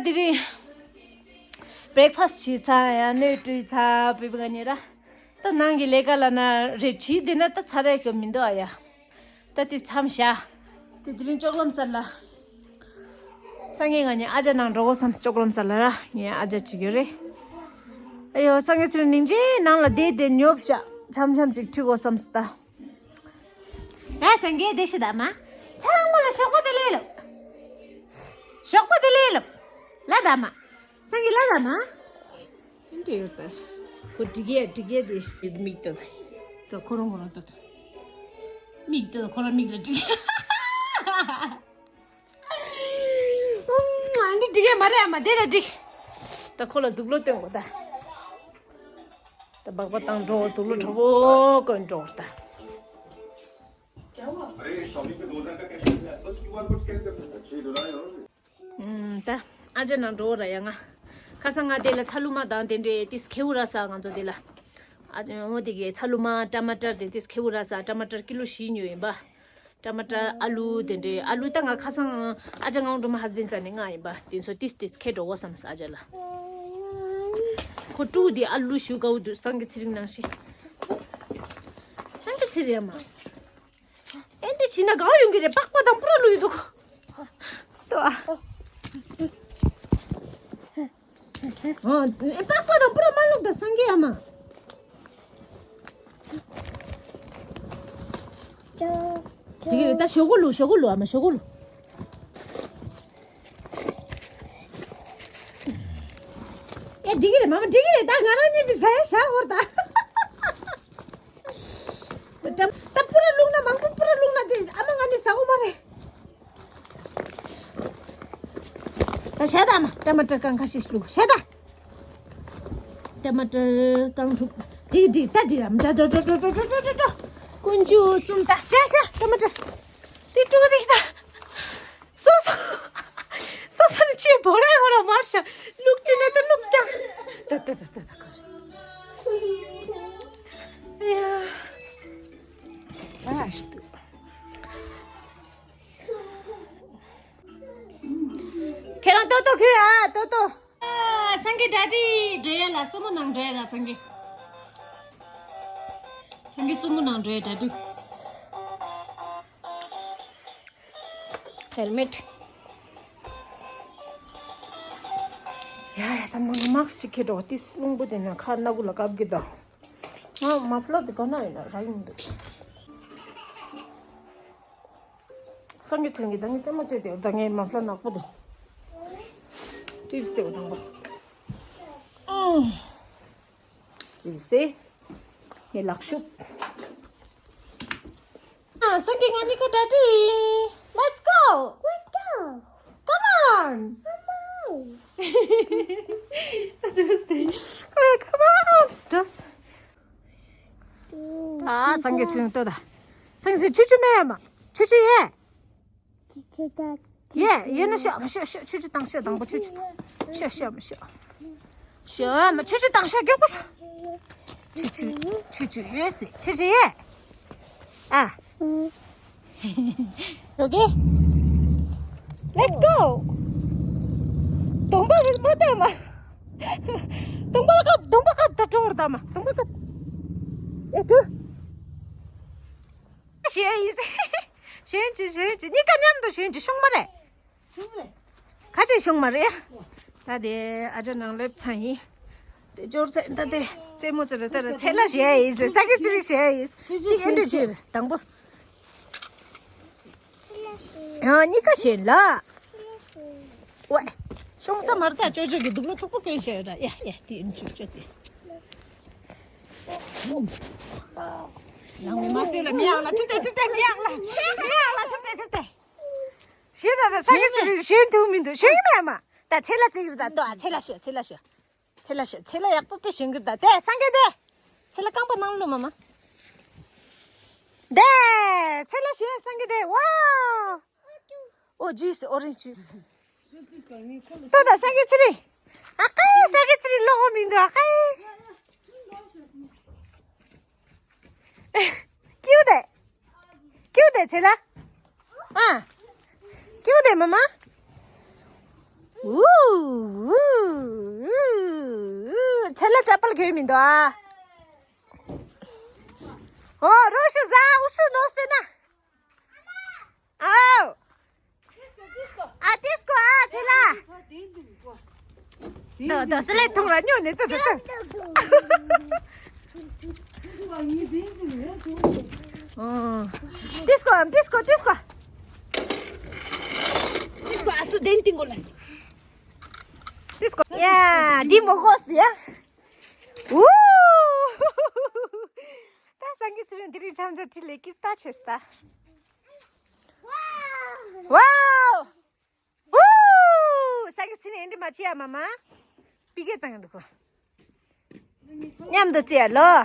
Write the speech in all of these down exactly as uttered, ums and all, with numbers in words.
དེ་རིང་བྷེ་རེག་ཕ་སི་བྱས་ཚར། ཡང་སྣོད་བཀྲུས་ཚར། བོད་པ་ག་ནས་ར། ད་ནང་གི་ལས་ཀ་ལ་ན་རེ་བྱིས་བསྡད་ན་ད་ཚར་རེ་ཁྱོད་མི་འདུག་ཨ་ཡ། ད་དེ་མཚམས་བཞག་དེ་དེ་རིང་ཅོག་ལམ་སར་ལ། སངས་རྒྱས་ང་གཉིས་ཨ་ཅག་ནང་འགྲོ་དགོས་བསམ། ཅོག་ལམ་སར་ལ་ར་ངས་ཨ་ཅག་བྱེད་རྒྱུ་རེད། ཨ་ཡོ་སངས་རྒྱས་ཚེ་རིང་ནིང་ཅིག་ནང་ལ་བསྡད་དེ་ཉོབ་ཤག་འཆམ་འཆམ་ཅིག་ཁྲིད་དགོས་བསམ་སི་ད། ཨ་སངས་རྒྱས་བདེ་ཤི་ད་མ། ཚང་མ་ལ་ཞོགས་པ་བདེ་ལེགས་ལབ། ཞོགས་པ་བདེ་ལེགས་ལབ། ལ་ད་མ། སངས་རྒྱས་ལ་ད་མ། འདི་ཡོད་ད། ཁོ་འགྲིག་ཡས་འགྲིག་ཡས་དེ། ཡིད་མིག་ལྟ། ད་ཁོ་རང་ཁོ་རང་ལྟ། མིག་ལྟ་ཁོ་རང་མིག་ལ་འགྲིག་ཨ་འདི་འགྲིག་ཡས་མ་རེད་ཨ་མ་དེ་ལ་འགྲིག་ད་ཁོ་ལ་སྡུག་ལོ་སྟོན་དགོས་ད། ད་སྦག་སྦག་བཏང་འགྲོ། སྡུག་ལོ་གྲོགས་པོ་ཀུན་འགྲོ་ད། ད་ཨ་ཅག་ནང་འགྲོ་ར་ཡ་ང་། ཁ་སང་ང་དེ་ལ་ཚ་ལུ་མ་དང་དེ་འདྲས་ཏིས་ཁེའུ་ར་ས་ང་ཚོ་དེ་ལ། ཨ་འོ་དེ་གའི་ཚ་ལུ་མ་ཊ་མ་ཊར་དེ་ཏིས་ཁེའུ་ར་ས་ཊ་མ་ཊར་ཀི་ལོ་བཞི་ཉོས་ཡིན་པ། ཊ་མ་ཊར་ཨ་ལུ་དེ་འདྲས། ཨ་ལུ་ད་ང་ཁ་སང་ཨ་ཅག་ངའི་འགྲོ་མ་ཧས་བྷེན་ཌི་རྩ་ནས་ང་ཡིན་པ་དེ་ཚོ་ཏིས་ཏིས་ཁེ་འགྲོ་གོ་བསམ་ས་ཨ་ཅག་ལ། ཁོ་ཕྲུ་གུ་དེ་ཨ་ལུ་ཞུ་དགའ་བོ་འདུག་སངས་རྒྱས་ཚེ་རིང་ནང་བཞིན། སངས་རྒྱས་ཚེ་རིང་ཨ་མ། ཨེ་འདྲ་བྱས་ན་དགའ་བ་ཡོང་གི་རེད། པགས་པ་དང་པུ་ར་བླུགས་ཡོད་འདུག་ལྟོས་ཨ། ཨ། པགས་པ་དང་པུ་ར་མ་བླུགས་ད་སངས་རྒྱས་ཨ་མ། དེ་གི་རེད་ད། ཞོག་ཁོག་བླུགས། ཞོག་ཁོག་བླུགས་ཨ་མ། ཞོག་ཁོག་བླུགས། ཨེ་འགྲིག་གི་རེད་མ་མ། འགྲིག་གི་རེད་ད། ང་རང་གཉིས་པའི་ཟ་ཡ་བཞག་འོར་ད། ད་ད་པུ་ར་བླུགས་ན་མང་པོ་པུ་ར་བླུགས་ན་དེ་ཨ་མ་ང་ནི་ཟ་གོ་མ་རེད། ད་བཞག་ད་ཨ་མ། ཊ་མ་ཊར་རྐང་ཁ་ཤས་བླུགས་བཞག་ད། ཊ་མ་ཊར་རྐང་དྲུག་འགྲིག་འགྲིག་ད་འགྲིག་ཨ་མ། ད་ད་ད་ད། ཀུན་སྤྱོད་གསུམ་ད། བཞག་བཞག་ཊ་མ་ཊར། དེ་དཀྲུག་དེ་ད། སོ་སོ། སོ་སོ་ནི་ཅི་བོ་རེ་བོ་ར་མར་ཤ། ལུག་ཅི་ན་ད་ལུག་ཀྱང་། ད་ད་ད་ད་ད་ག་རེ། ཡ། ཨ་ཤི་ཏུ། ཁྱེད་རང་ཏོག་ཏོག་ཁྱོད་ཨ་ཏོག་ཏོག་ཨ། སངས་རྒྱས་གྲ་སྒྲིག་འགྲོ་ཡ་ལ། སྲུ་མོ་ནང་འགྲོ་ཡ་ལ་སངས་རྒྱས། སངས་རྒྱས་སྲུ་མོ་ནང་འགྲོ་ཡ་གྲ་སྒྲིག་ཧེལ་མེཊ། ཡ་ཡ་ད་མ་མག་ཅིག་ཁྱེར་འགྲོ། ཏིས་རླུང་བུ་དེ་ན་ཁ་སྣ་ཁུག་ལ་བཀབ་གི་ད། ང་མ་ཕློ་དེ་ག་ན་ཡོད་ན་ར་ཡིན་འདུག་སངས་རྒྱས་ཚེ་རིང་གིས་ད་ངའི་རྩེད་མོ་རྩེ་དེ་ད་ངའི་མ་ཕློ་ནག་པོ་དེ། ཏིས་རྩེ་བ་དང་པོ། ཨུམ། ཡིན་སེ། ངའི་ལག་ཤུབས། ཨ། སངས་རྒྱས་ང་གཉིས་ཀ་གྲ་སྒྲིག Let's go! Let's go! Come on! Come on! Come on! ད་སངས་རྒྱས་ཚེ་རིང་ལྟོས་ད། སངས་རྒྱས་ཚེ་རིང་ཆུ་ཆུ་མེད་མ། ཆུ་ཆུ་ཡས། ཡས་ཡས་ན་ཤོག་མ་ཤོག་ཤོག་ཆུ་ཆུ་བཏང་ཤོག་དང་པོ་ཆུ་ཆུ་བཏང་ཤོག་ཤོག་མ་ཤོག་ཤོག་མ་ཆུ་ཆུ་བཏང་ཤོག་མགྱོགས་པོ་ཤོག་ཆུ་ཆུ་ཆུ་ཆུ་ཡོད་སི་ཆུ་ཆུ་ཡས། ཨ། Okay. Let's go. གདོང་པ་མ་ལྟོས་མ། གདོང་པ་ལ་བཀབ། གདོང་པ་བཀབ་ད་འགྲོ་བར་ད་མ། གདོང་པ་བཀབ། ཨེ་ཏུ། ཞེས་ཡིན་ཟེར། ཞེན་ཅི་ཞེན་ཅི་གཉིས་ཀ་མཉམ་དུ་ཞེན་ཅི་ཤོང་མ་རེད། ཤོང་རེད། ཁ་ཅིག་ཤོང་མ་རེད། ད་དེ་ཨ་ཅག་ནང་སླེབས་ཚར་ཡིན། དེ་འབྱོར་ཚད་ད་དེ་རྩེད་མོ་རྩེ་རེད། ད་རེད་ཚད་ལ་ཞེ་ཡིན་ཟེར། ས་གི་ཚི་རི་ཞེ་ཡིན་ཅིག་ཨེ་འདྲ་ཅིག་རེད་དང་པོ། ཡང་གཉིས་ཀ་ཞེན་ལ། ཝེ། ཤོང་ས་མ་རེད་ད། ཅོ་ཅོ་གི་སྡུག་ལོ་ཁྱོག་པོ་གོན་བྱས་ཡོད་ར། ཡ་ཡ་དེ་ཨེ་འཇུ་ཅོ་དེ། ནང་མི་མ་སེར་ལ་མི་ཡག་ལ་ཐུབ་ཏེ་ཐུབ་ཏེ་མི་ཡག་ལ། མི་ཡག་ལ་ཐུབ་ཏེ་ཐུབ་ཏེ། ཞེས་ད་ད་ས་གི་ཚི་རི་ཞེན་ཐུབ་མི་འདུག་ཞེན་གི་མེད་མ། ད་ཚེ་ལ་ཚིག་རེད་ད། ལྟོས་ཨ་ཚེ་ལ་ཞོ་ཚེ་ལ་ཞོ། ཚེ་ལ་ཞོ་ཚེ་ལ་ཡག་པོ་དཔེ་ཞོན་གི་རེད་ད། དེ་སངས་རྒྱས་དེ། ཚེ་ལ་རྐང་པ་ནང་བླུགས་མ་མ། དེ། ཚེ་ལ་ཞོ་སངས་རྒྱས་དེ། ཝའོ། Oh, juice, orange juice. ལྟོས་ད་སངས་རྒྱས་ཚེ་རིང་། ཨ་ཀའི་སངས་རྒྱས་ཚེ་རིང་ལོག་མི་འདུག་ཨ་ཀའི། ཀིའུ་ཏེ། ཀིའུ་ཏེ་ཚེ་ལ། ཨ། ཀིའུ་ཏེ་མ་མ། ཝུའུ། ཚེ་ལ་ཅ་པལ་གྱོན་མི་འདུག་ཨ། ཨོ་རོ་ཤུ་ཟ་ཨུ་སུ་ནོ་སྤེ་ན། ཨའོ། ཨ་ཏིས་ཀོ་ཨ་ཚེ་ལ། ད་ད་སི་ལེ་ཐོང་ར་ཉོ་ནི་ད་ད་ད། ཨོ། ཏིས་ཀོ་ཨམ་ཏིས་ཀོ་ཏིས་ཀོ། ཏིས་ཀོ་ཨ་སུ་དེན་ཏིང་གོ་ལ་སི། ཏིས་ཀོ་ཡ་འདི་མོ་གོ་སི་ཡ། ཨུ། ད་སང་གི་ཚེ་རིང་འདི་རིང་འཆམ་འཆམ་ཁྲིད་ལས་ཀིབ་ད་ཆེ་སི་ད། ཝའོ། ཝུ། སང་གི་ཚེ་ནས་ཨེ་འདྲི་མ་བྱེད་ཡ་མ་མ། པི་ཀེ་བཏང་གི་འདུག་གོ། མཉམ་དུ་བྱེད་ཡ་ལོ།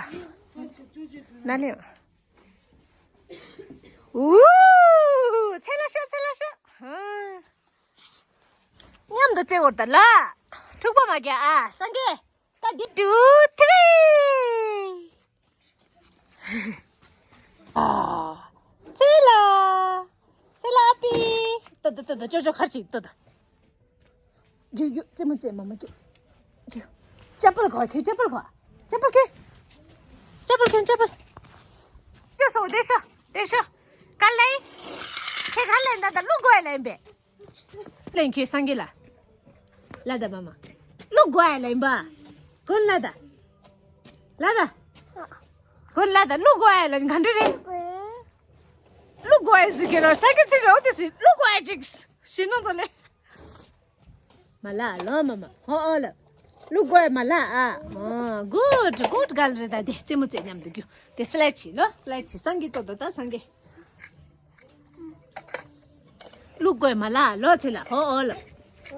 ན་ལེ། ཝུ། ཚེ་ལ་ཤོག་ཚེ་ལ་ཤོག་ཧ། མཉམ་དུ་བྱེད་དགོས་ད་ལ། འཁྲུག་པ་མ་རྒྱག་ཨ་སང་གི། ད་འདི་ཏུ་ཐི་རི། ཨ། ཚེ་ལ། ཚེ་ལ་ཨ་པི། ཏོ་ཏོ་ཏོ་ཏོ་ཅོ་ཅོ་ཁར་ཅིག་ཏོ་ཏོ། རྒྱུ་རྒྱུ་རྩེད་མོ་རྩེད་མ་མ་རྒྱུ། རྒྱུ། ཅ་པལ་གོ་ཁྱོད་ཅ་པལ་གོ་ཅ་པལ་ཁྱོད། ཅ་པལ་ཁྱོད་ཅ་པལ། ཅོ་སོ་དེ་ཤོ་དེ་ཤོ། ག་ལེ། ཁྱེད་ག་ལེ་ད་ད་ལུ་གོ་ལེ་བེ། ལེན་ཁྱེད་སང་གི་ལ། ལ་ད་མ་མ། ལུ་གོ་ལེན་པ། གོན་ལ་ད། ལ་ད། གོན་ལ་ད་ལུ་གོ་ལེན་ག་འདྲ་རེད། ལུ་གོ་ཟི་གི་རོ་སང་གི་ཚི་རོ་དེ་སི་ལུ་གོ་ཅིག་ཤི་ནོ་ཙོ་ལེ། མ་ལ་ལོ་མ་མ་ཧོ་ཨོ་ལ། ལུ་གོ་མ་ལ་ཨ། ཨོ་གུད་གུད་གལ་རེད་ད་དེ་རྩེད་མོ་རྩེད་མཉམ་དུ་རྒྱུ། དེ་སི་ལེ་ཆི་ལོ་སི་ལེ་ཆི་སང་གི་ཏོ་ཏོ་ད་སང་གི། ལུག་གོས་མ་ལ་ལོ་ཚེ་ལ་ཧོ་ཨོ་ལ།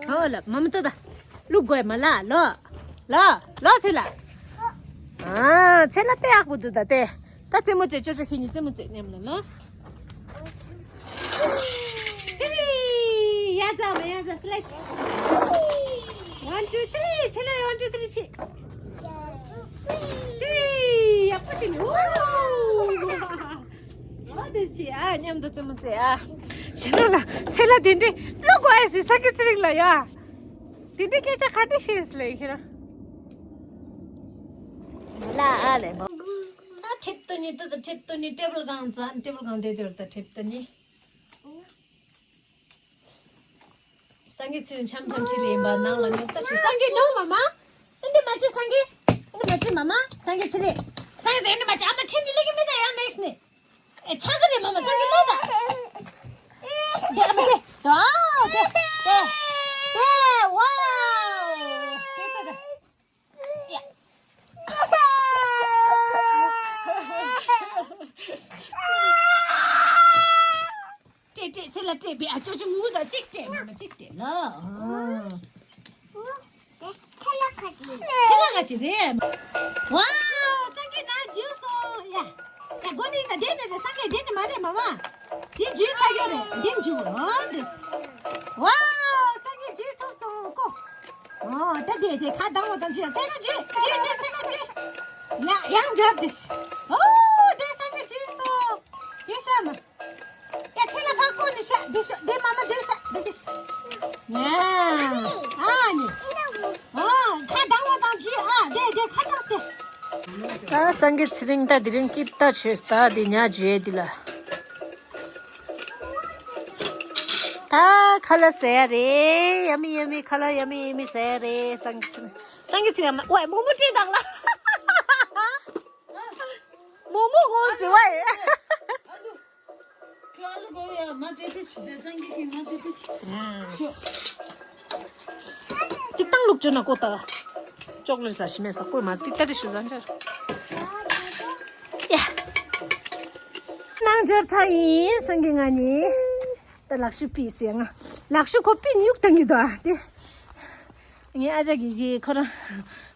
ཧོ་ལ་མ་མ་ཏོ་ད། ལུག་གོས་མ་ལ་ལོ། ལོ་ལོ་ཚེ་ལ། ཨ་ཚེ་ལ་དཔེ་ཡག་པོ་འདུག་ད་དེ། ད་རྩེད་མོ་རྩེ་ཅོ་ཅོ་ཁྱེད་གཉིས་རྩེད་མོ་རྩེ་མཉམ་ལ་ལོ། ཐི་རི། ཡ་ཛ་མ་ཡ་ཛ་སི་ལེ་ཆི། One two three ཚེ་ལ་one two three ཆི། ཐི་རི། ཡག་པོ་ཅིག་ནི། ཨོ་དེ་ཅི་ཨ་མཉམ་དུ་རྩེད་མོ་རྩེ་ཨ། ཤི་ན་ལ་ཚེ་ལ་དེ་འདྲའི་ལུག་གོ་ཨེ་སི་ས་ཀི་ཚེ་རིང་ལ་ཡ། དེ་འདྲའི་སྐད་ཆ་ག་འདྲ་བཤད་ཟེར་ལེ་ཁྱེད་རང་། ལ་ཨ་ལེ་མོ། ཨ་ཁྲེབ་ཏོ་ནི་ཏོ་ཏོ་ཁྲེབ་ཏོ་ནི་ཊེ་བལ་གང་ཙ་ཊེ་བལ་གང་དེ་དེར་ད་ཁྲེབ་ཏོ་ནི། སང་གི་ཚེ་རིང་འཆམ་འཆམ་ཁྲིད་ལེ་ཡིན་པ་ནང་ལ་ཉོག་ལྟ་ཞུ། སང་གི་ཉོ་མ་མ། ཨ་འདི་མ་བྱེད་སང་གི། ཨ་འདི་མ་བྱེད་མ་མ། སང་གི་ཚེ་རིང་། སང་གི་ཚེ་རིང་འདི་མ་བྱེད་ཨ་མ་ཁྲིད་འདི་ལེ་གི་མི་ད་ཡང་ནེགས་ནི། ཨེ་ཆག་གི་རེད་མ་མ་སང་གི་ལེ་ད། དེ་ཨ་མ་དེ། ད་དེ་དེ་དེ་ཝའོ། དེ་ད་དེ། ཡ། སྤྲད་སྤྲད་ཚེ་ལ་སྤྲད་པའི་ཨ་ཅོ་ཅོ་ངུ་ད་གཅིག་སྤྲད་མ་མ་གཅིག་སྤྲད་ལ། ཨ། ཚེ་ལ་ག་ཅི། ཚེ་ལ་ག་ཅི་རེད། ཝའོ་སང་གེ་ན་འཇུ་སོང་ཡ། ཡ་སྒོ་ནི་ད་དེ་མེད་པའི་སང་གེ་དེ་ནི་མ་རེད་མ་མ། དེ་འཇུ་ཚ་ཡོད་རེད་དེ་འཇུ་ཨོ་དེས། ཝའོ་སང་གེ་འཇུ་ཐུབ་སོང་ཀོ། ཨོ་ད་དེ་དེ་ཁ་གདང་བ་དང་འཇུ་ཡ་ཚེ་ལ་འཇུ་འཇུ་འཇུ་ཚེ་ལ་འཇུ། ཡ་ཡང་འཇབ་དེ། ཨོ་དེ་སང་གེ་འཇུ་སོང་། དེ་ཤ་མ། ཡ་ཚེ་ལ་ཕ་ཀོ་ནི་ཤ་དེ་ཤ་དེ་མ་མ་དེ་ཤ་དེ་ཤ། ཡ། ཨ་ནི། ཨ་ཁ་གདང་བ་དང་འཇུ་ཨ་དེ་དེ་ཁ་གདང་སྟེ། ད་སང་གེ་ཚེ་རིང་ད་དེ་རིང་ཀིབ་ད་ཆོས་ད་དེ་ཉ་འཇུ་ཡ་དེ་ལ། ད་ཁ་ལ་ཟ་ཡ་རེད། ཡ་མི་ཡ་མི་ཁ་ལ་ཡ་མི་ཡ་མི་ཟ་ཡ་རེད། སང་གེ་ཚེ་རིང་སང་གེ་ཚེ་རིང་ཝེ་མོག་མོག་སྤྲད་དང་ལ། མོག་མོག་ངོ་ཟེར་བ་ཡ། ཏིག་ཏང་ལུག་ཅོ་ན་ཀོ་ཏ། ཅོག་ལེ་ཟ་ཤི་མེ་ས་ཀོ་མ་ཏིག་ཏ་རི་ཤུ་ཟ་འཇར། ཡ། ནང་འཇར་ཚ་ཡིན་སང་གེ་ང་ནི། ད་ལག་ཤུ་པི་སེ་ང་། ལག་ཤུ་ཁོ་པི་ནི་ཡུག་ཏང་གི་དོ་ཨ་དེ། ངའི་ཨ་ཅག་གིས་ཀྱིས་ཁོ་རང་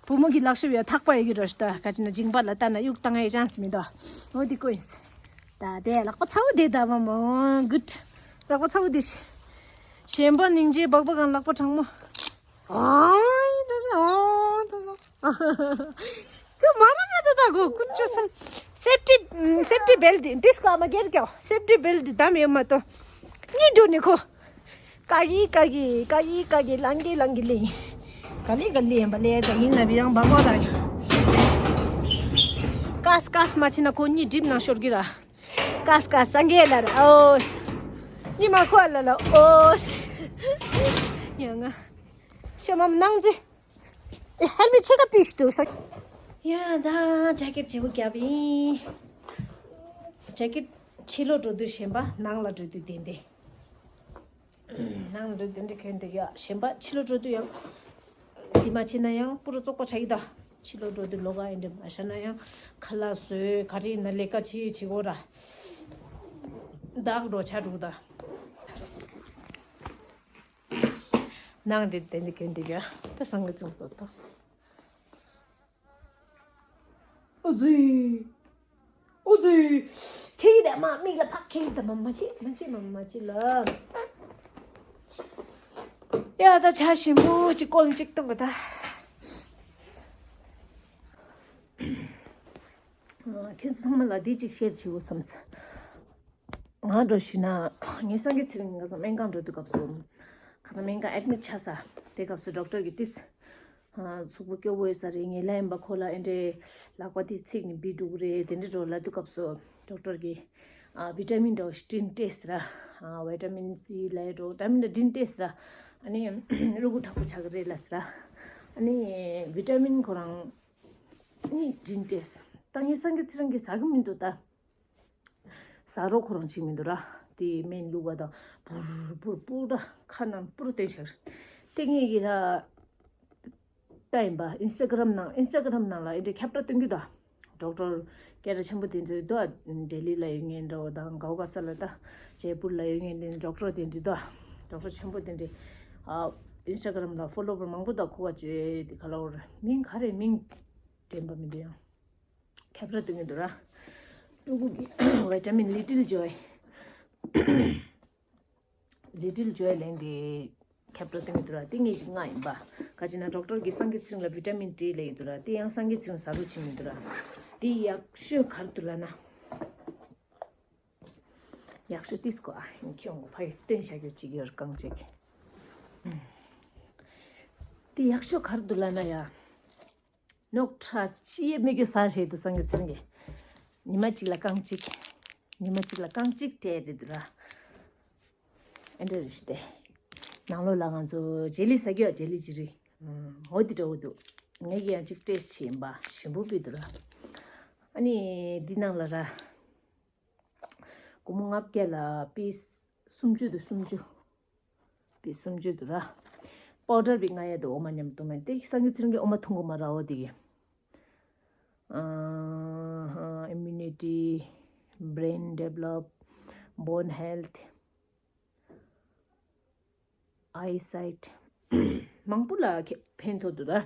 བུ་མོ་གི་ལག་ཤུབས་ཡོད་ཐག་པ་ཡོད་ཀྱི་རོ་ཤི་ད་ག་ཅི་ན་མཇིང་པ་ལ་ལྟ་ན་གཡུག་བཏང་ཡའི་ཅན་སི་མི་འདུག་འོ་དེ་ཀོ་ཡིན་སི། ད་དེ་ལག་པ་ཚ་བོ་དེ་ད་མ་མོ་གུད། ལག་པ་ཚ་བོ་དེ་ཤི། གཞན་པ་སྙིང་རྗེ་སྦག་སྦག་གང་ལག་པ་གྲང་མོ། ཨོ་ད་ད་ཨོ་ད་ད། ཀུ་མ་ར་མ་ད་ད་གོ་ཀུན་ཅོ་སམ། སེབ་ཊི་སེབ་ཊི་བེལ་ཊི་ཌིས་ཀ་མ་གེར་ཀྱོ་སེབ་ཊི་བེལ་ཊི་ཌི་དམ་ཡོད་མ་ཏོ། གཉིས་འགྲོ་ནི་ཁོ། ཀ་གི་ཀ་གི་ཀ་གི་ཀ་གི་ལང་གི་ལང་གི་ལི། ག་ལི་ག་ལི་ཡིན་པ་ལས་ད་ཡིན་ན་བི་ཡང་བ་མོ་ར་ཡ། ཀ་སི་ཀ་སི་མ་ཕྱིན་ན་ཁོ་གཉིས་གྲིབ་ནང་ཤོར་གི་ར། ཀ་སི་ཀ་སི་སངས་རྒྱས་ལ་ར་ཨོ་སི། ཉི་མ་ཁོ་ལ་ལ་ཨོ་སི། ཡ་ང་། ཤ་མམ་ནང་ཛི། ཨེ་ཧེལ་མེ་ཊི་ཕྱེད་ཀ་པིས་འདུག་ས། ཡ་ད་ཇེ་ཀེཊ་བརྗེ་པོ་བརྒྱབ་ཡིན། ཇེ་ཀེཊ་ཕྱི་ལོགས་འགྲོ་དུས་གཞན་པ་ནང་ལ་འགྲོ་དུས་བདེ་བདེ། ནང་འགྲོ་དེ་འདྲ་གྱོན་དེ་ཡ་གཞན་པ་ཕྱི་ལོགས་འགྲོ་དུས་ཡང་། དེ་མ་བྱས་ན་ཡང་པུ་རུ་བཙོག་པ་ཆགས་ཀྱི་ད། ཕྱི་ལོགས་འགྲོ་དུས་ལོགས་ཀ་ཨེ་འདྲ་མ་བཞག་ན་ཡང་ཁ་ལག་བཟོས་ག་རེ་ཡིན་ན་ལས་ཀ་བྱེད་བྱེད་དགོས་ར། བདག་འགྲོ་ཆ་འགྲོ་ད། ནང་དེ་དེ་འདྲ་གྱོན་དེ་ཡ་ད་སངས་རྒྱས་ཙམ་ཏོ་ད། ཨུ་ཛུ། ཨུ་ཛུ། ཁྱེད་ཀྱིས་དེ་མ་མིག་ལ་ཕག་ཁྱེད་ཀྱིས་དེ་མ་མ་བྱེད་མ་བྱེད་མ་མ་བྱེད་ལ། ཡ་ད་ཆ་ཞིམ་པོ་ཅིག་སྐོལ་ཅིག་གཏོང་གི་ད། ཁྱེད་ཚོ་ཚང་མ་ལ་འདི་ཅིག་ཤེར་བྱེད་དགོས་བསམ་སོང་། ང་འགྲོ་ཞིག་ན་ངས་སངས་རྒྱས་ཚེ་རིང་གི་ཁ་སང་སྨན་ཁང་འགྲོ་དུས་སྐབས་སུ། ཁ་སང་སྨན་ཁང་ཨེ་ཌི་མིཊ་ཆགས་ས་དེ་སྐབས་སུ་ཌོག་ཊར་གྱིས་ཏིས། གཟུགས་པོ་སྐྱོ་བོ་ཡོད་ས་རེད། ངན་ལན་ཡིན་པ་ཁོ་ལ་ཨེ་འདྲའི་ལག་པ་དེ་ཚིག་ནས་སྦིས་འགྲོ་གི་རེད་དེ་འདྲ་འགྲོ་ལབ་དུས་སྐབས་སུ་ཌོག་ཊར་གྱིས་ཨ་བི་ཊ་མིན་འདྲ་བོ་ཞིག་ཊིན་ཊེས་ར། ཨ་བི་ཊ་མིན་སི་ལབ་ཡ་འགྲོ། བི་ཊ་མིན་འདྲ་ཊིན་ཊེས་ར། ཨ་ནི་རུ་གུ་དྲག་པོ་ཆགས་ཀྱི་རེད་ལབ་ས་ར། ཨ་ནི་བི་ཊ་མིན་ཁོ་རང་ནི་ཊིན་ཊེས་ད་ངས་སངས་རྒྱས་ཚེ་རིང་གིས་ཟ་གི་མི་འདུག་ད། ཟ་རོགས་ཁོ་རང་བྱེད་མི་འདུག་ར། དེ་སྨན་བླུགས་པ་དང་བུར་བུར་སྤུ་ར་ཁ་ནང་སྤུ་ར་བཏོན་བཞག་རེད། དེ་ངས་ཀྱི་ར། ལྟ་ཡིན་པ་ཨིན་སི་ཊ་གྷ་རམ་ནང་ཨིན་སི་ཊ་གྷ་རམ་ནང་ལ་ཨེ་འདྲ་ཁྱབ་བསྒྲགས་སྟོན་གྱི་འདུག་ཌོག་ཊར་སྐད་གྲགས་ཆེན་པོ་དེ་ཚོས་འདུག་ལྡི་ལི་ལ་ཡོད་མཁན་འདྲ་བོ་དང་གའུ་ག་ས་ལ་ད་ཇེ་པུར་ལ་ཡོད་མཁན་དེ་ཌོག་ཊར་དེ་འདུག་ཌོག་ཊར་ཆེན་པོ་དེ་འདྲས་ཨ་ཨིན་སི་ཊ་གྷ་རམ་ལ་ཕོ་ལོ་ཝར་མང་པོ་དང་ཁུ་བ་ཅེ་དེ་ག་ལ་བར་མིང་ག་རེ་མིང་དྲན་པ་མི་འདུག་ཡང་། ཁྱབ་བསྒྲགས་སྟོན་གྱི་འདུག་ར། ཕྲུ་གུ་གི་བི་ཊ་མིན་ལི་ཊིལ་ཇོའི། ལི་ཊིལ་ཇོའི་ལན་དེ་ཁྱབ་བསྒྲགས་སྟོན་གྱི་འདུག་ར། དེ་ངས་ཀྱི་ལྔ་ཡིན་པ། ག་ཅི་ན་ཌོག་ཊར་གྱིས་སངས་རྒྱས་ཚེ་རིང་ལ་བི་ཊ་མིན་ཊི་ལབ་ཀྱི་འདུག་ར། དེ་ཡང་སངས་རྒྱས་ཚེ་རིང་ཟ་རོགས་བྱེད་མི་འདུག་ར། དེ་ཡག་ཤོས་ག་རེ་འདུག་ལབ་ན། ཡག་ཤོས་ཏིས་ཀོ་ཨ་ཡིན་ཁྱོད་ངོ་ཕ་ཡུལ་སྟོན་བྱ་རྒྱུ་གཅིག་ཡོད་རྐང་གཅིག་དེ་ཡག་ཤོས་ག་རེ་འདུག་ལབ་ན་ཡ། ནོག་ཁྲ་ཅི་ཡེ་མི་གི་ས་ཞེས་དུ་སངས་རྒྱས་ཚེ་རིང་གི། ཉི་མ་གཅིག་ལ་རྐང་གཅིག་ཉི་མ་གཅིག་ལ་རྐང་གཅིག་སྤྲད་རེད་འདུག་ར། ཨེ་འདྲ་རེད་ཤི་སྟེ། ནང་ལོགས་ལ་ང་ཚོ་ཇེ་ལི་ཟ་གི་ཡོད་ཇེ་ལི་ཇི་རི། འོ་དེ་འདྲ་བོ་འདུག་ངས་ཀྱི་ཡང་གཅིག་ཊེས་བྱས་ཡིན་པ་ཞིམ་པོ་བི་འདུག་ར། ཨ་ནི་འདི་ནང་ལ་ར། སྒོར་མོ་ལྔ་བརྒྱ་ལ་པིས་སུམ་ཅུ་དང་སུམ་ཅུ། པིས་སུམ་ཅུ་དང་ར། པའུ་ཌར་པིས་ལྔ་བརྒྱ་དང་འོ་མ་མཉམ་འཐུང་མ་དེ་སངས་རྒྱས་ཚེ་རིང་གི་འོ་མ་འཐུང་གོ་མ་ར་འོ་དེ་གི། ཨ་ཧ་immunity, brain develop, bone health, eyesight མང་པོ་ལ་ཁེ་ཕན་ཐོགས་འདུག་ར།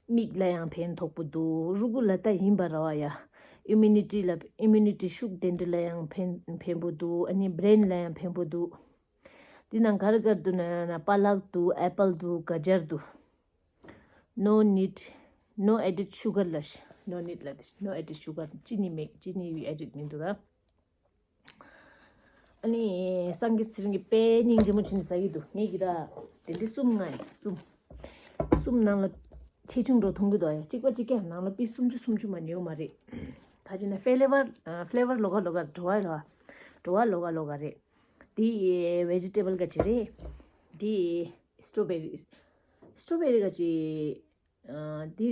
མིག་ལ་ཡང་ཕན་ཐོགས་པོ་འདུག་རུ་གུ་ལ་ད་ཡིན་པ་ར་བ་ཡ། ཨིམ་མུ་ནི་ཊི་ལ་ཨིམ་མུ་ནི་ཊི་ཤུགས་ལྡན་འདྲ་ལ་ཡང་ཕན་ཕན་པོ་འདུག་ཨ་ནི་བྷི་རེན་ལ་ཡང་ཕན་པོ་འདུག་འདི་ནང་ག་རེ་ག་རེ་འདུག་ན་ན་པ་ལག་འདུག་ཨེ་པལ་འདུག་ག་ཇར་འདུག No need, no added sugar ལ་ཤ། No need ལ་དེ་no added sugar ཅི་ནི་མེད་ཅི་ནི་ཨེ་ཌིཌ་མི་འདུག་ར། ཨ་ནི་སངས་རྒྱས་ཚེ་རིང་གིས་དཔེ་སྙིང་རྗེ་མོ་བྱས་ནས་ཟ་གི་འདུག་ངས་ཀྱི་ར། དེ་འདྲའི་གསུམ་ལྔ་ཡིན་གསུམ། གསུམ་ནང་ལ་ཆེ་ཆུང་འགྲོ་མཐོང་གི་འདུག་ཡ། གཅིག་པ་གཅིག་རྐྱང་ནང་ལ་པིས་སུམ་ཅུ་སུམ་ཅུ་མ་ཉེའུ་མ་རེད། ག་ཅི་ན་ཕེ་ལེ་ཝར་ཕེ་ལེ་ཝར་ལོགས་ཀ་ལོགས་ཀ་བྲོ་བ་ལོགས་ཀ་བྲོ་བ་ལོགས་ཀ་ལོགས་ཀ་རེད། དེ་ཝེ་ཇི་ཊེ་བལ་ག་ཅི་རེད། དེ་སི་ཊོ་བེ་རི། སི་ཊོ་བེ་རི་ག་ཅི། འདི་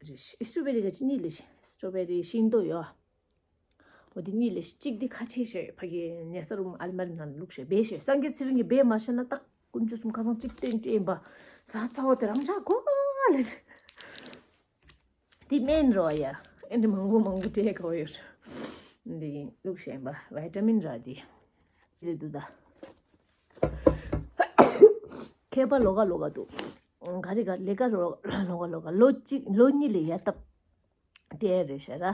རེད། སི་ཊོ་བེ་རི་ག་ཅི་གཉིས་ལས་ཤི། སི་ཊོ་བེ་རི་ཤིང་ཏོག་ཡོད། འོ་དེ་གཉིས་ལས་ཤི། གཅིག་དེ་ཁ་ཆེ་ཤོས་ཕ་གི་ཉལ་ས་རུམ་ཨལ་མ་རི་ནང་བླུགས་ཤོས་སྦས་ཤོས། སངས་རྒྱས་ཚེ་རིང་གིས་སྦས་མ་ཤེས་ན་ཏག་ཀུན་སྤྱོད་གསུམ་ཁ་སང་གཅིག་སྟོན་སྤྲད་ཡིན་པ། ཟ་ཚ་བ་དེ་རང་ཆགས་གོ་ལེ། དེ་སྨན་རོ་ཡ། ཨེ་འདི་མང་པོ་མང་པོ་སྤྲད་གོ་ཡོད། འདི་བླུགས་ཤེས་ཡིན་པ་ཝི་ཊ་མིན་ར་དེ། རེད་འདུག་ད། མཁས་པ་ལོགས་ཀ་ལོགས་ཀ་འདུག་ག་རེ་ག་ལས་ཀ་ལོགས་ལོགས་ཀ་ལོགས་ཀ་ལོ་གཅིག་ལོ་གཉིས་ལས་ཡར་བཏབ། དེ་རེད་ཤག་ར།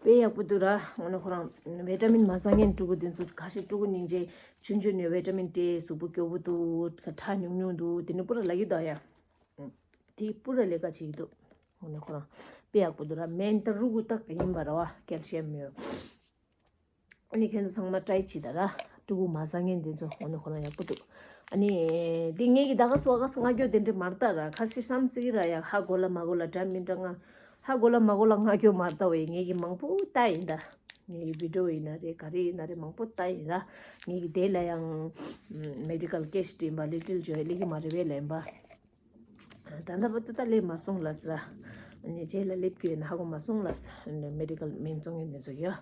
དཔེ་ཡག་པོ་འདུག་ར། འོ་ན་ཁོ་རང་ཝི་ཊ་མིན་མ་ཟ་མཁན་ཕྲུ་གུ་དེ་ཚོ་ཁ་ཤས་ཕྲུ་གུ་སྙིང་རྗེ། ཆུང་ཆུང་ནས་ཝི་ཊ་མིན་སྤྲད། གཟུགས་པོ་སྐྱོ་པོ་འདུག་ཁྲག་ཉུང་ཉུང་འདུག་དེ་ནི་པུ་ར་ལབ་ཀྱི་འདུག་ཡ། དེ་པུ་ར་ལས་ཀ་བྱེད་ཀྱི་འདུག་འོ་ན་ཁོ་རང་དཔེ་ཡག་པོ་འདུག་ར། སྨན་ད་རུ་གུ་ཏག་ཡིན་པ་ར་བ་ཀེལ་ཤི་ཡམ་ཡོད། ཨ་ནི་ཁྱེད་ཚོ་ཚང་མ་ཊ་རའི་བྱེད་ད་ར། ཕྲུ་གུ་མ་ཟ་མཁན་དེ་ཚོ་འོ་ན་ཁོ་རང་ཡག་པོ་འདུག་ཨ་ནི་འདི་ངེད་ཀྱི་ད་ག་སོ་ག་སོ་ང་སྐྱོ་དེ་འདྲ་མར་ལྟ་ར། ཁ་ཤས་བསམ་སྲིད་ར་ཡ། ཧ་གོ་ལ་མ་གོ་ལ་འདྲ་མི་འདྲ། ང་ཧ་གོ་ལ་མ་གོ་ལ་ང་སྐྱོ་མར་ལྟ་བས། ངེད་ཀྱི་མང་པོ་ལྟ་ཡིན་ད། ངེད་ཀྱི་བི་ཌིའོ་ཡིན་ན་རེད། ག་རེ་ཡིན་ན་རེད། མང་པོ་ལྟ་ཡིན་ར། ངེད་ཀྱི་དེ་ལ་ཡང་མེ་ཌི་ཀལ་ཀེ་སི་དྲིན་པ་ལི་ཊལ་ཇོའི་ལི་གི་མ་རེད་བས་ལན་པ། ད་ལྟ་བར་དུ་ད་ལས་མ་སོང་ལ་ཟེར། ཨ་ནི་རྗེས་ལ་སླེབས་རྒྱུ་ཡིན་ན་ཧ་གོ་མ་སོང་ལ་ཟེར། མེ་ཌི་ཀལ་མིན་བཙོང་མཁན་དེ་ཚོ་ཡོད།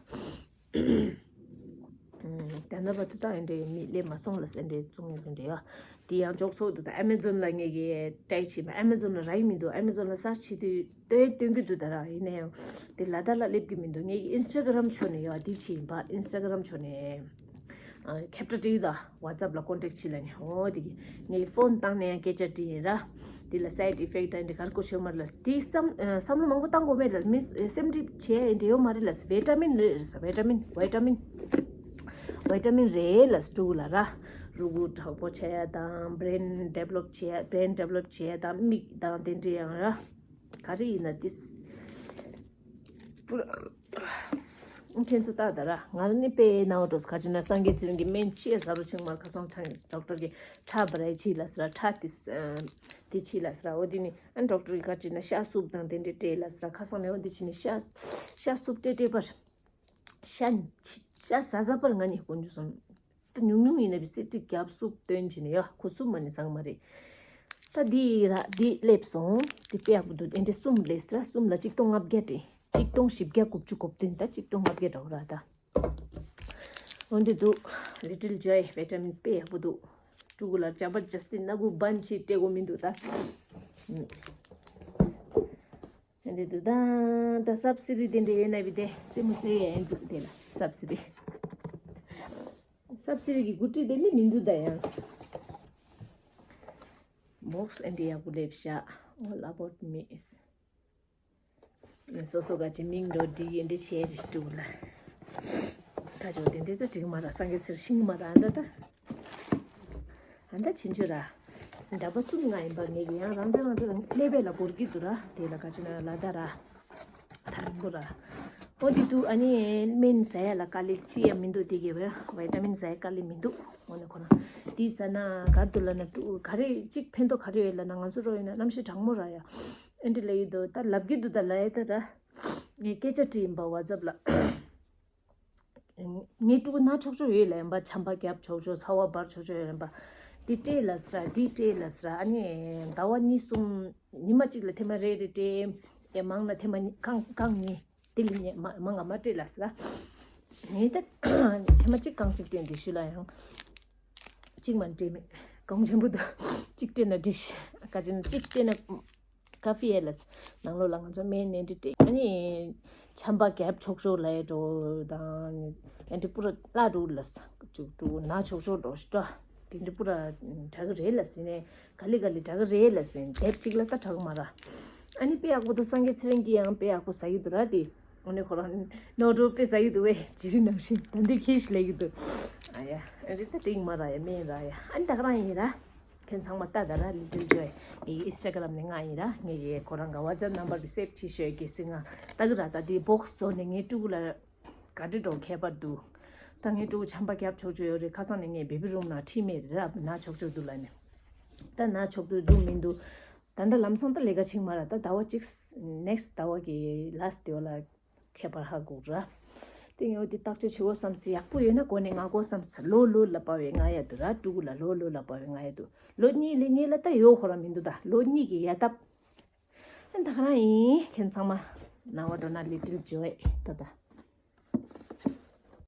ད་ལྟ་བར་དུ་ད་ཨེ་འདྲའི་མི་སླེབས་མ་སོང་ལ་ཟེར། ཨེ་འདྲའི་བཙོང་མཁན་དེ་འདྲ་ཡོད། དེ་ཡང་འཇོག་ཚོགས་འདུག་ད་ཨ་མེ་ཛོན་ལ་ངེད་ཀྱིས་ཊའེ་བྱས་པ། ཨ་མེ་ཛོན་ལ་རག་གི་མི་འདུག་ཨ་མེ་ཛོན་ལ་སར་ཆ་བྱེད་དུས་སྟོན་སྟོན་གྱི་འདུག་ད་ར། ཡིན་ན་ཡང་དེ་ལ་དྭགས་ལ་སླེབས་ཀྱི་མི་འདུག་ངེད་ཀྱི་ཨིན་སི་ཊ་གྷ་རམ་ཕྱོགས་ནས་ཡོད། དེ་ཕྱིན་པ་ཨིན་སི་ཊ་གྷ་རམ་ཕྱོགས་ནས། ཨ། ཁྱབ་བསྒྲགས་བྲིས་ཡོད་ད། ཝ་ཊི་སི་ཨེབ་ལ་ཀོན་ཊེག་བྱེད་ལ་ནི། འོ་དེ་གི་ངའི་ཕོན་བཏང་ནས་ཡང་སྐད་ཆ་དྲིས་ཡིན་ར། དེ་ལ་སའིཌ་ཨི་ཕེག་ཊི་དང་འདི་གར་སྐོར་ཤོད་མར་ལ། དེ་བསམ་ཨ། བསམ་བློ་མང་པོ་བཏང་དགོས་མེད་ལ། མི་སེམས་སྒྲིབ་བྱས་འདྲེ་ཡོད་མ་རེད་ལ། ཝི་ཊ་མིན་རེད་ཟེར། ཝི་ཊ་མིན་ཝི་ཊ་མིན་ཝི་ཊ་མིན་རེད་ལ། ཕྲུ་གུ་ལ་ར། རུ་གུ་དྲག་པོ་བྱས་ཡ་དང་། བྷི་རེན་ཌི་བེ་ལོབ་བྱས་ཡ། བྷི་རེན་ཌི་བེ་ལོབ་བྱས་ཡ་དང་། མིག་དང་དེ་འདྲ་ཡང་ར། ག་རེ་ཡིན་ན་ཏིས། པུ་ར། ཁྱེད་ཚོ་ལྟ་ད་ར། ང་རང་ནི་དཔེ་ནའོ་འགྲོ་ས། ག་ཅི་ན་སངས་རྒྱས་ཚེ་རིང་གི་སྨན་ཆེས་ཟ་རུ་ཆིང་མར་ཁ་སང་ཐང་ཌོག་ཊར་གི་ཁྲག་བར་ཡ་ཆི་ལ་ཟེར་ར། ཁྲག་ཏིས་ཨ། དེ་ཆི་ལ་ཟེར་ར། འོ་དེ་ནི་ཨ་ཌོག་ཊར་གི་ག་ཅི་ན་ཤ་སུབ་དང་དེ་འདྲ་སྤྲད་ལ་ཟེར་ར། ཁ་སང་ནས་འོ་དེ་ཆི་ནི་ཤ་ཤ་སུབ་སྤྲད་སྤྲད་པར། ཤ་ཆི་ཤ་ཟ་ཟ་པར་ང་ནི་དཀོན་རྒྱུ་སོང་། ད་ཉུང་ཉུང་ཡིན་ན་བི་སི་ཊི་རྒྱབ་སུབ་སྟོན་བྱས་ནས་ཡ། ཁོ་སུབ་མ་ནི་བཟང་མ་རེད། ད་འདི་ར་འདི་སླེབས་སོང་། འདི་དཔེ་ཡག་པོ་འདུག་ཨེ་འདྲ་གསུམ་སླེབས་ར། གསུམ་ལ་གཅིག་སྟོང་ལྔ་བརྒྱ་སྤྲད། གཅིག་སྟོང་བཞི་བརྒྱ་དགུ་བཅུ་གོ་བདུན། ད་གཅིག་སྟོང་ལྔ་བརྒྱ་འགྲོ་ར་ད། འོན་ཏེ་འདུག་ལི་ཊལ་ཇོའི་ཝི་ཊ་མིན་དཔེ་ཡག་པོ་འདུག་ཕྲུ་གུ་ལ་ཇམ་པར་ཇ་སི་ཏི་ན་གུ་བན་ཆི་སྤྲད་དགོས་མི་འདུག་ད། འདི་དུ་ད་ད་སབ་སི་ཌི་དེ་འདྲ་ཡོད་ན་བི་དེ་རྩེད་མོ་རྩེ་ཡ་ཡིན་འདུག་དེ་ལ་སབ་སི་ཌི། སབ་སི་ཌི་གི་འགོ་ཁྲིད་དེ་ནི་མི་འདུག་ད་ཡང་། བོག་སི་ཨེ་འདྲ་ཡག་པོ་སླེབས་ཤག All about me is། སོ་སོ་ག་ཅི་མིང་འགྲོ་འདི་ཡིན་འདི་བྱས་རེ་ཞིག་འདུག་ལ། ཁ་ཅོ་དེ་འདི་ད་འགྲིག་མ་ར། སངས་རྒྱས་ཚེ་རིང་ཤིང་མ་ར། ཨ་འདྲ་ད། ཨ་འདྲ་ཕྱིན་ཆོད་ར། འདྲ་པ་གསུམ་ལྔ་ཡིན་པ་ངེད་ཀྱི་ཡང་རང་ཅག་རང་ཅག་ཀླད་པའི་ལ་འབོར་གྱི་འདུག་ར། དེ་ལ་ག་ཅི་ན་ལ་ད་ར། ཐ་རིང་པོ་ར། འོ་དེ་དུ་ཨ་ནི་སྨན་ཟ་ཡ་ལ་དཀའ་ལས་ཅི་ཡང་མི་འདུག་དེ་གི་ཝེ་ཝི་ཊ་མིན་ཟ་ཡ་དཀའ་ལས་མི་འདུག་འོ་ན་ཁོ་ན་དེ་ཟ་ན་ག་འདུག་ལ་ན་ཀྲུ་ག་རེ་གཅིག་ཕན་ཐོགས་ག་རེ་ཡོད་ལ་ན། ང་ཚོ་རོ་ཡིན་ན་གནམ་གཤིས་གྲང་མོ་ར་ཡ། ཨེ་འདྲ་ལ་ཡོད་དོ་ད་ལབ་གི་འདུག་ད་ལ་ཡ་ད་ར། ངས་སྐད་ཆ་དྲིས་ཡིན་པ་ཝ་ཊི་སི་ཨེབ་ལ། ངའི་ཕྲུ་གུ་ན་ཆོག་ཆོག་ཡོད་ལ་ཡིན་པ། ཆམ་པ་རྒྱབ་ཆོག་ཆོག་ཚ་བ་འབར་ཆོག་ཆོག་ཡོད་ལ་ཡིན་པ། འདི་སྤྲད་ལ་ཟེར་འདི་སྤྲད་ལ་ཟེར། ཨ་ནི་ཟླ་བ་གཉིས་གསུམ་ཉི་མ་གཅིག་ལ་ཐེངས་མ་རེ་རེ་སྤྲད། ཡ་མང་ན་ཐེངས་མ་གཉིས་རྐང་རྐང་གཉིས། དེ་ལས་ཉེ་མ་མང་ང་མ་སྤྲད་ལ་ཟེར། ངས་ད་ཐེངས་མ་གཅིག་རྐང་གཅིག་སྤྲད་འདི་ཤུལ་ལ་ཡང་གཅིག་མ་སྤྲད་མེད། གོང་ཆེན་པོ་དུ་གཅིག་སྤྲད་ན་འགྲིག་ག་ཅི་ན་གཅིག་སྤྲད་ན། ཀ་ཧྥི་ཨེ་ལ་ནང་ལོགས་ལ་ང་ཚོ་སྨན་ནས་འདྲི་སྤྲད། ཨ་ནི་ཆམ་པ་རྒྱབ་ཆོག་ཆོག་ལ་ཡ་འགྲོ་དང་། ཨ་འདི་པུ་ར་བླ་འགྲོ་ལ་ས་ཅུག་ཏུ་ན་ཆོག་ཆོག་འགྲོ་ཤི་ཏོ། དེ་འདི་པུ་ར་དྲག་གི་རེད་ལ་ཟེར་ནས་ག་ལི་ག་ལི་དྲག་གི་རེད་ལ་ཟེར་ནས་དེབ་གཅིག་ལ་ད་དྲག་མ་ར། ཨ་ནི་དཔེ་ཡག་པོ་འདུག་སངས་རྒྱས་ཚེ་རིང་གིས་ཡང་དཔེ་ཡག་པོ་ཟ་གི་འདུག་ར་དེ། ཨ་ནི་ཁོ་རང་ནོར་འགྲོ་དཔེ་ཟ་གི་འདུག་བས་ཇི་ཞིག་ནང་བཞིན་ད་འདི་ཁྱི་ཞིག་ལས་གི་འདུག་ཨ་ཡ་ཨ་རི་ད་དེང་མ་ར་ཡ་སྨན་ར་ཡ་ཨ་ནི་ད་ག་རང་ཡིན་ར། ཁྱེད་ཚང་མ་ལྟ་ད་ར། ལི་ཊལ་ཇོའི་ངའི་ཨིན་སི་ཊ་གྷ་རམ་ནས་ང་ཡིན་ར། ངས་ཡས་ཁོ་རང་ག་ཝ་ཊི་སི་ཨེབ་ནམ་བར་དུ་སེབ་བྱེད་ཤོད་གལ་སྲིད་ང་ལྟ་གི་ར། ད་དེ་བོག་སི་བཟོ་ནས་ངའི་ཕྲུ་གུ་ལ་ག་འདྲ་འགྲོ་ཁྱད་པར་འདུག་ད་ངའི་ཕྲུ་གུ་ཆམ་པ་རྒྱབ་ཆོག་ཆོག་ཡོད་རེད། ཁ་སང་ནས་ངས་བེ་བི་རུམ་ནང་ཁྲིད་མེད་རེད་ར། ན་ཆོག་ཆོག་འདུག་ལ་ནས་ད་ན་ཆོག་འདུག་འདུག་མི་འདུག་ད་ལྟ་ལམ་སང་ད་ལས་ཀ་ཕྱིན་མ་ར། ད་ཟླ་བ་གཅིག་ནེག་སི་ཊི་ཟླ་བ་གི་ལ་སི་ཊི་ཟླ་བ་ལ། ཁྱད་པར་ཧ་གོ་ར། ཏེ་ངས་འོ་དེ་བརྟག་དཔྱད་བྱེད་འོ་བསམ་སི་ཡག་པོ་ཡོད་ན་གོ་ནས་ང་གོ་བསམ་སི་ལོ་ལོ་ལ་པ་བའི་ང་ཡ་དུ་ར། ཕྲུ་གུ་ལ་ལོ་ལོ་ལ་པ་བའི་ང་ཡ་དུ་ལོ་གཉིས་ལས་ངེས་ལ་ད་ཡོད་ཁོ་ར་མི་འདུག་ད་ལོ་གཉིས་ཀྱི་ཡ་ད་ད་ག་རང་ཡིན། ཁྱེད་ཚང་མ་ནང་བ་འགྲོ་ན་ལི་ཊལ་ཇོའི་ད་ད།